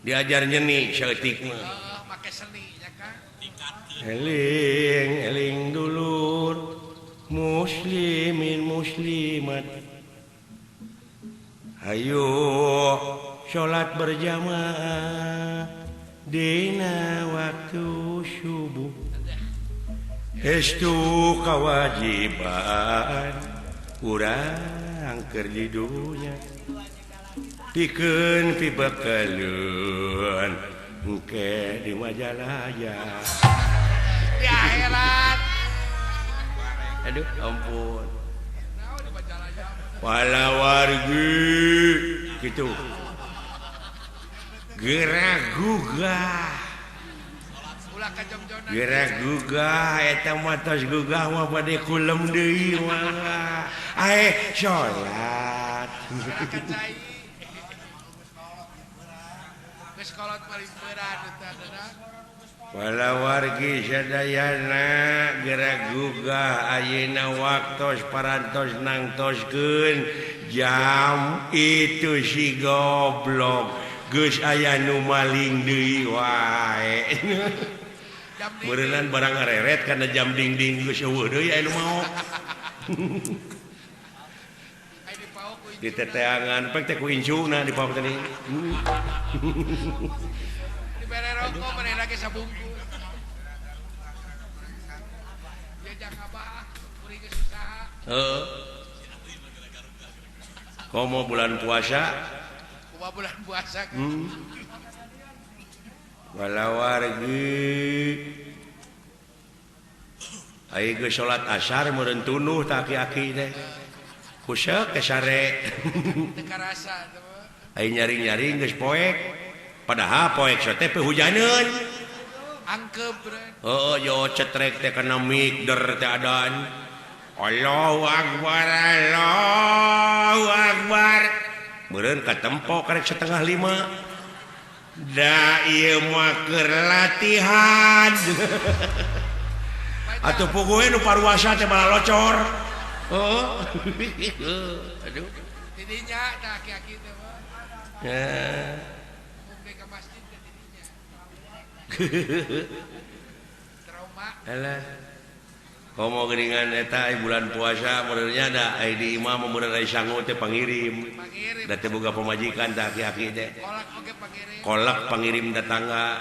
Diajar nyeni saeutik mah. Make seni nya Kang. Eling eling dulur muslimin muslimat. Hayu salat berjamaah dina waktu subuh. Estu kewajiban urang keur di dunya. Pikeun pibekeleun engke di Majalaya. Di akhirat. Aduh ampun. Walawargi gitu. Gerak gugah. Gerak gugah eta mah tos gugah mah bade kulem deui mah. Ae salat. Walawargi sadayana gerak gugah ayeuna waktos parantos nangtoskeun jam itu si goblok geus aya nu maling deui wae. Meureunnan barang ngareret kana jam dingding geus eueuh deui aya nu maok. Di teteangan pek teh ku incuna di paok tadi. Dibere rokok manehna ge sabungkus. Ya jang abah kuring geus usaha. Heeh. Komo bulan puasa? Kumaha bulan puasa? Walawargi ai geus salat asar meureun tunuh tah aki-aki teh. Kusek kesare. Teu karasa teh. Ai nyaring-nyaring geus poek. Padahal poek teh hujaneun. Angkep bre. Heeh, yo cetrek teh kana mik der teh adan. Allahu akbar, Allahu akbar. Meureun katempo karek 4:30. Da ieu mah keur latihan. Atuh puguh nu paruasa teh malah locor. Oh. Aduh. Tidinya tah aki-aki teh mah. Ya. Mun ka masjid teh tidinya. Trauma. Alah. Komo geuningan eta bulan puasa meureunnya da ai di imah meureun ai sangu teh pangirim. Da teh boga pamajikan tah aki-aki teh. Kolak oge pangirim. Kolak pangirim datangga.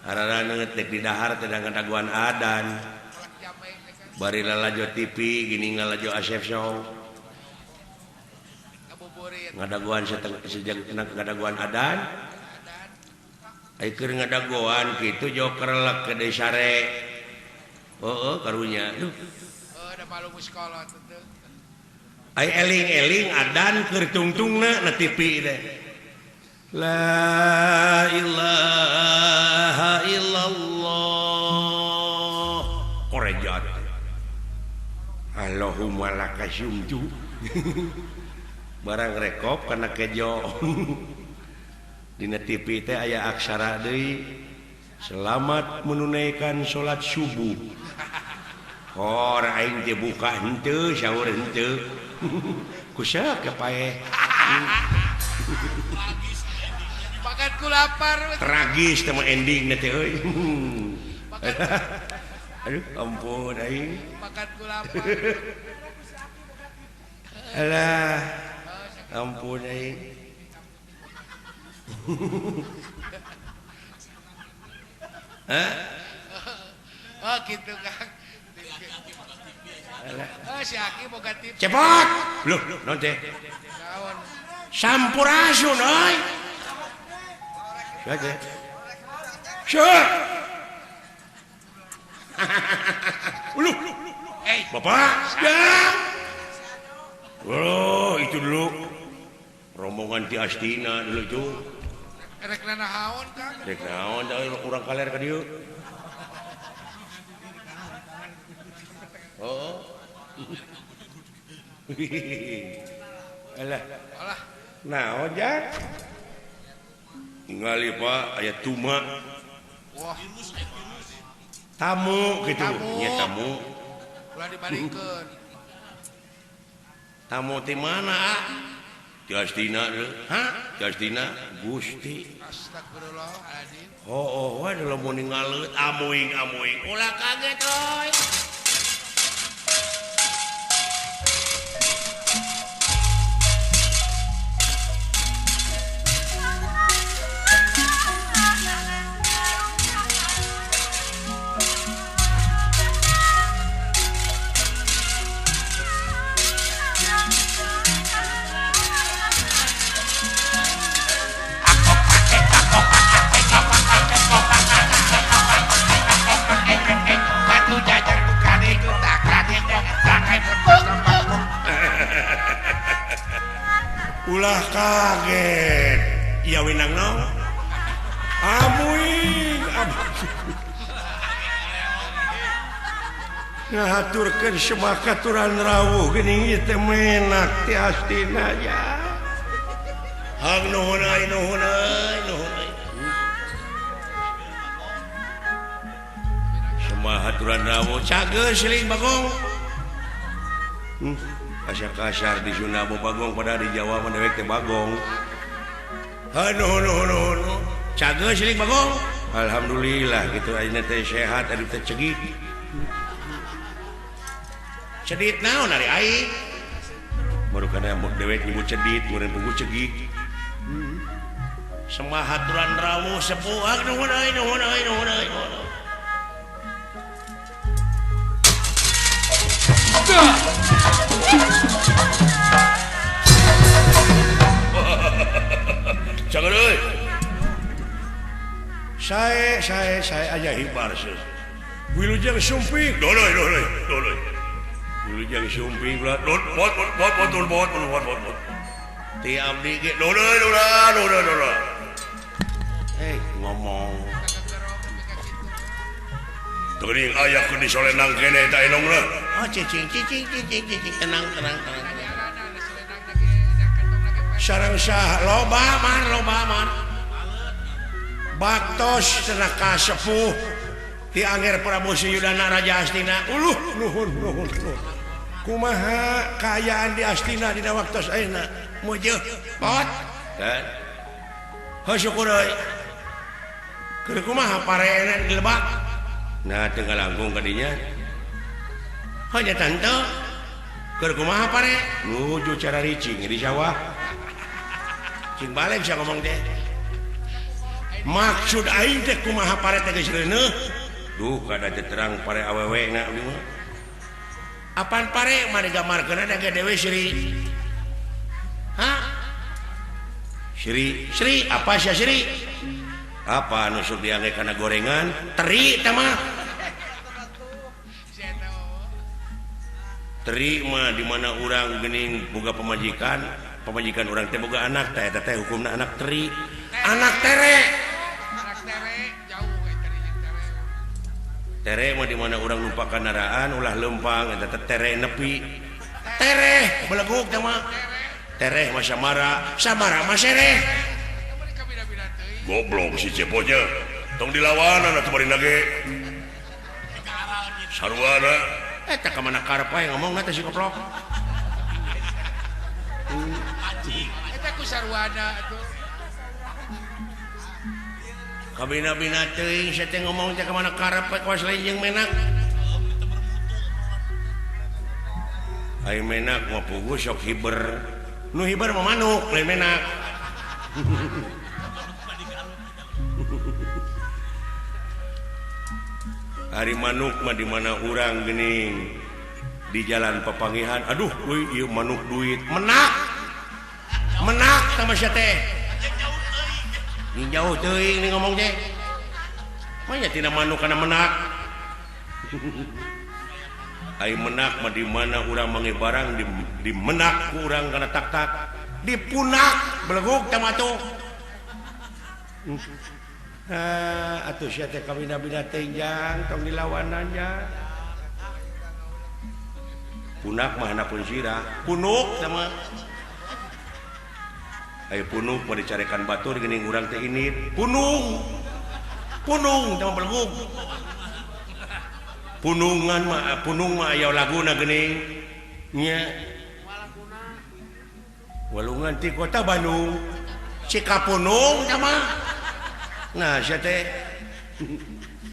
Hararaneut dek di dahar teh ngadaguan adan. Bari lalajo TV gini ngalajo Asep Show. Ngadaguan sejak ngadaguan adan. Ai keur ngadaguan kitu joker lek ke sare. Oh, karunya. Duh. Oh, da malu muskolot teh. Ai eling-eling adan keur tungtungna na TV teh. La ilaha illallah. Korejat. Allahumma lakasumtu. Barang rekop kana kejo. Dina TV teh aya aksara deui. Selamat menunaikan salat subuh. Hor aing teh buka henteu sahur henteu. Kuseuk ke paeh. Pakat ku lapar. Tragis teh mah ending teh euy. Aduh ampun aing. Pakat ku lapar. Alah ampun aing. Hah? Oh gitu Kang. Oh si Aki boga TV. Cepot. Loh, naon teh? Sampurasun euy. Sia teh. Sia. Uluh. Eh, Bapak. Ya. Oh, itu dulu. Rombongan ti Astina dulu itu. Rek naon Kang? Rek naon da urang kaler ka dieu. Oh. Alah. Alah. Naon ja? Ningali Pak aya tuma. Wah. Tamu gitu. Nya tamu. Ulah dibalikeun. Tamu ti mana? Tiastina ha Tiastina Gusti astagfirullahaladzim. Oh oh we lamun ningaleut amuing amuing ulah kaget euy. Ulah kaget iya winang naon amuing ngahaturkeun semakaturan rawuh geuning ieu teh menak ti Astina ya hang nuhun euy nuhun euy nuhun euy semahaturan rawuh cageus siling Bagong. Kasar-kasar di Sunda Bagong pada di Jawa mah dewek teh Bagong. Hanuh nuh nuh nuh. Cageus siling Bagong. Alhamdulillah kitu ayeuna teh sehat ari teh cegik. Cedit naon ari aing? Baru kana dewek nyebut cedit, meureun pugu cegik. Semahaturan rawuh sepuh nuhun euy nuhun euy nuhun euy. Jangan euy. Saya aja hibar sih. Wilujeng sumping. Doloy doloy doloy. Wilujeng sumping ulah dot bot bot bot bot bot bot bot. Ti abdi ge doloy doloy doloy doloy. Eh ngomong. Teuing aya keur disolenang kene eta enongna. Oh cicing cicing cicing cicing tenang tenang tenang. Sareng sah loba man loba man. Baktos cenah ka sepuh ti Angger Prabu Suyudana Raja Astina. Uluh nuhun nuhun nuhun. Kumaha kaayaan di Astina dina waktos ayeuna? Mujeuh pot. Kan. Heuh syukur euy. Keur kumaha pareena di lebak? Nah teu ngalangkung ka dinya. Heuh nya tante. Keur kumaha pare? Nuju cara ricing di sawah. Cing balik sia ngomong teh. Maksud aing teh kumaha pare teh geus reuneuh? Duh kada teh terang pare awewe na abdi mah. Apan pare mah digambarkeun da ge dewe Sri. Hah? Sri, Sri apa sia Sri? Apa anu sok diangge kana gorengan? Teri teh mah. Teri mah di mana urang geuning boga pamajikan, pamajikan urang teh boga anak teh eta teh hukumna anak teri. Anak tere. Anak tere jauh we teri jeung tere. Tere mah di mana urang numpak kendaraan ulah leumpang eta teh tere nepi. Tereh beleguk teh mah. Tereh mah samara, samara mah sereh. Goblok si cepotnya. Tong dilawanan atuh bari nage. Sarwana eta ka mana karep wae ngomongna teh si goblok. Eta ku sarwana atuh. Kabina-bina teuing sia teh ngomong teh ka mana karep we kawas lain jeung menak. Ai menak mah puguh sok hiber. Nu hiber mah manuk lain menak. Ari manuk mah di mana urang geuning di jalan papangihan aduh euy ieu manuk duit menak menak sama sia teh jauh teuing nih ngomong teh mah nya tina manuk kana menak. Ai menak mah di mana urang manggih barang di menak ku urang kana tak-tak dipunak beleguk teh mah tuh. Ah, atuh sia teh kawina-bina teh jang tong dilawanan jang. Punak mah hanapun sirah, punuk teh mah. Ayo punuk mah dicarekan batur geuning urang teh ini punung. Punung teh mah beleguk. Punungan mah punung mah aya laguna geuning nya. Walungan ti kota Bandung Cikapunung sama. Nah sia teh.